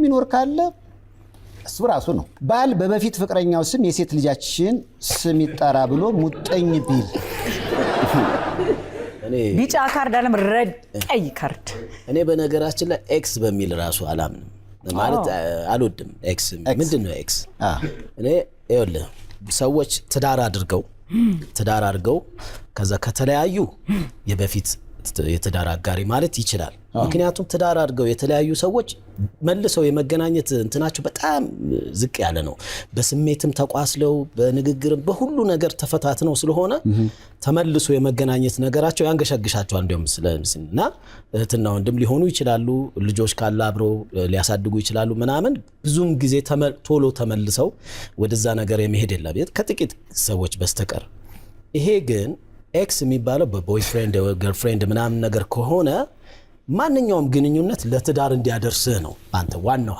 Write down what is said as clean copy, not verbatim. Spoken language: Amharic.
የሚኖር ካለ እሱ ራሱ ነው። ባል በበፊት ፍቅረኛው ስም የሴት ልጃችን ስም ይጠራ ብሎ ሙጠኝ ቢል? እኔ ቢጫ ካርድ አለም red ቀይ ካርድ። እኔ በነገራችን ላይ ex በሚል ራሱ አላምንም፣ ማለት አልወድም። Ex ምንድን ነው ex? እኔ ይኸውልህ፣ ሰዎች ትዳር አድርገው ከዛ ከተለያዩ የበፊት የትዳር አጋሪ ማለት ይችላል። ምክንያቱም ትዳር አድርገው የተለያዩ ሰዎች መልሰው የመገናኘት እንትናቸው በጣም ዝቅ ያለ ነው። በስሜትም ተቋስለው፣ በንግግርም፣ በሁሉ ነገር ተፈታትነው ስለሆነ ተመልሶ የመገናኘት ነገራቸው ያንገሻግሻቸዋል። እንዲሁም እና እህትና ወንድም ሊሆኑ ይችላሉ። ልጆች ካለ አብረው ሊያሳድጉ ይችላሉ ምናምን። ብዙም ጊዜ ቶሎ ተመልሰው ወደዛ ነገር የመሄድ የለም ከጥቂት ሰዎች በስተቀር። ይሄ ግን ex የሚባለው በ boyfriend፣ girlfriend ምናምን ነገር ከሆነ ማንኛውም ግንኙነት ለትዳር እንዲያደርስህ ነው አንተ ዋናው